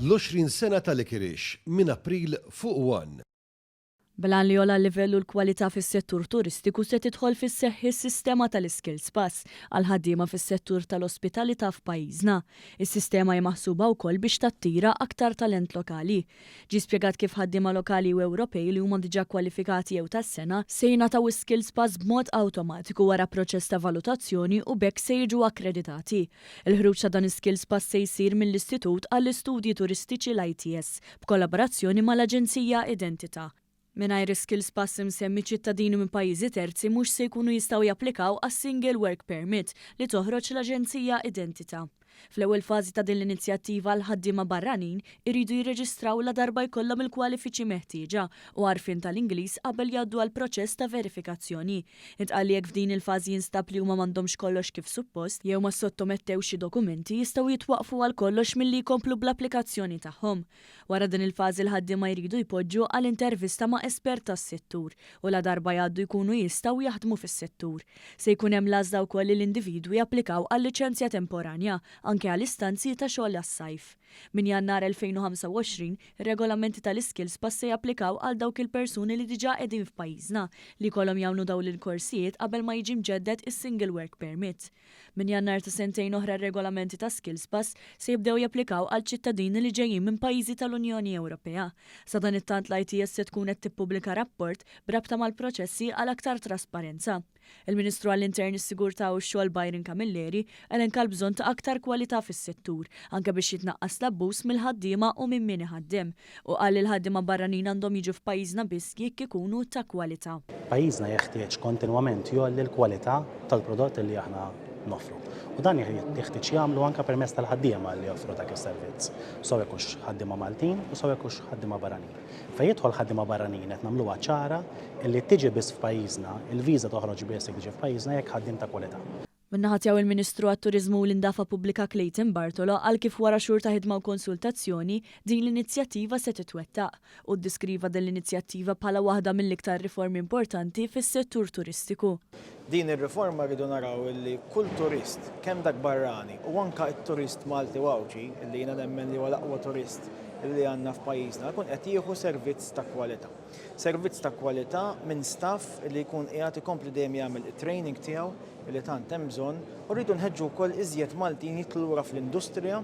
L-20 sena ta' Licorice minn April fuq one. Bl-għan li jogħla l-livell u l-kwalità fis-settur turistiku se tidħol fis-seħħ is-sistema tal-Iskills Pass għall-ħaddiema fis-settur tal-ospitalità f'pajjiżna. Is-sistema hi maħsuba wkoll biex tattira aktar talent lokali. Ġie spjegat kif ħaddiema lokali u Ewropej li huma diġà kwalifikati jew tas-sengħa se jingħataw is-Skills Pass b'mod awtomatiku wara proċess ta' valutazzjoni u b'hekk se jiġu akkreditati. Il-ħruġ ta' dan is-Skills Pass se jsir mill-Istitut għall-Istudji Turistiċi l-ITS, b'kollaborazzjoni mal-Aġenzija Identità. Mingħajr is-Skills Pass imsemmi ċittadini minn pajjiżi terzi mhux se jkunu jistgħu japplikaw għas-Single Work Permit li toħroġ l-Aġenzija Identità. Fl-ewwel fażi ta' din l-inizjattiva l-ħaddiema barranin iridu jirreġistraw ladarba jkollhom il-kwalifiċi meħtieġa u għarfien tal-Ingliż qabel jgħaddu għall-proċess ta' verifikazzjoni. Intqal li jekk f'din il-fażi jinstab li huma m'għandhomx kollox kif suppost, jew ma ssottomettewx xi dokumenti, jistgħu jitwaqqfu għal kollox milli jkomplu bl-applikazzjoni tagħhom. Wara din il-fażi l-ħaddiema jridu jpoġġu għal intervista ma' espert tas-settur u ladarba jgħaddu jkunu jistgħu jaħdmu fis-settur. Se jkun hemm l-għażla wkoll li l-individwi japplikaw għal liċenzja temporanja anke għal istanzi ta' xogħol għas-sajf. Minn Jannar 2025, ir-regolamenti tal-Iskills Pass se japplikaw għal dawk il-persuni li diġà qegħdin f'pajjiżna li jkollhom jagħmlu dawn il-korsijiet qabel ma jiġi mġedded is-Single Work Permit. Minn Jannar ta' sentejn oħra r-regolamenti ta' Skills Pass se jibdew japplikaw għal ċittadini li ġejjin minn pajjiżi tal-Unjoni Ewropea. Sadanittant l-ITS se tkun qed tippubblika rapport b'rabta mal-proċessi għal aktar trasparenza. Il-Ministru għall-Intern, is-Sigurtà u x-Xogħol Byron Camilleri elenka l-bżonn ta' aktar kwalità fis-settur, anke biex jitnaqqas l-abbuż mill-ħaddiema u minn min iħaddem. Hu qal li l-ħaddiema barranin għandhom jiġu f'pajjiżna biss jekk ikunu ta' kwalità. Pajjiżna jeħtieġ kontinwament jgħolli l-kwalità tal-prodott li aħna noffru. U dan jeħtieġ jagħmlu anke permezz tal-ħaddiema li joffru dak is-servizz, sew jekk hux ħaddiema Maltin u sew jekk hux ħaddiema barranin. Fejn jidħol ħaddiema barranin qed nagħmluha ċara illi tiġi biss f'pajjiżna, il-viża toħroġ biss jekk tiġi f'pajjiżna jekk ħaddiem ta' kwalità. Min-naħa tiegħu il-Ministru għat-Turiżmu u l-Indafa Pubblika Clayton Bartolo qal kif wara xhur ta' ħidma u konsultazzjoni, din l-inizjattiva se titwettaq. Hu ddiskriva din l-inizjattiva bħala waħda mill-iktar riformi importanti fis-settur turistiku. Din ir-riforma rridu naraw illi kull turist, kemm dak barrani u anke t-turist Malti u Għawdxi, illi jiena nemmen li huwa l-aqwa turist illi għandna f'pajjiżna, ikun qed jieħu servizz ta' kwalità. Servizz ta' kwalità minn staff li jkun qiegħed ikompli dejjem jagħmel it-training tiegħu li tant hemm bżonn u rridu nħeġġu wkoll iżjed Maltin jidħlu lura fl-industrija.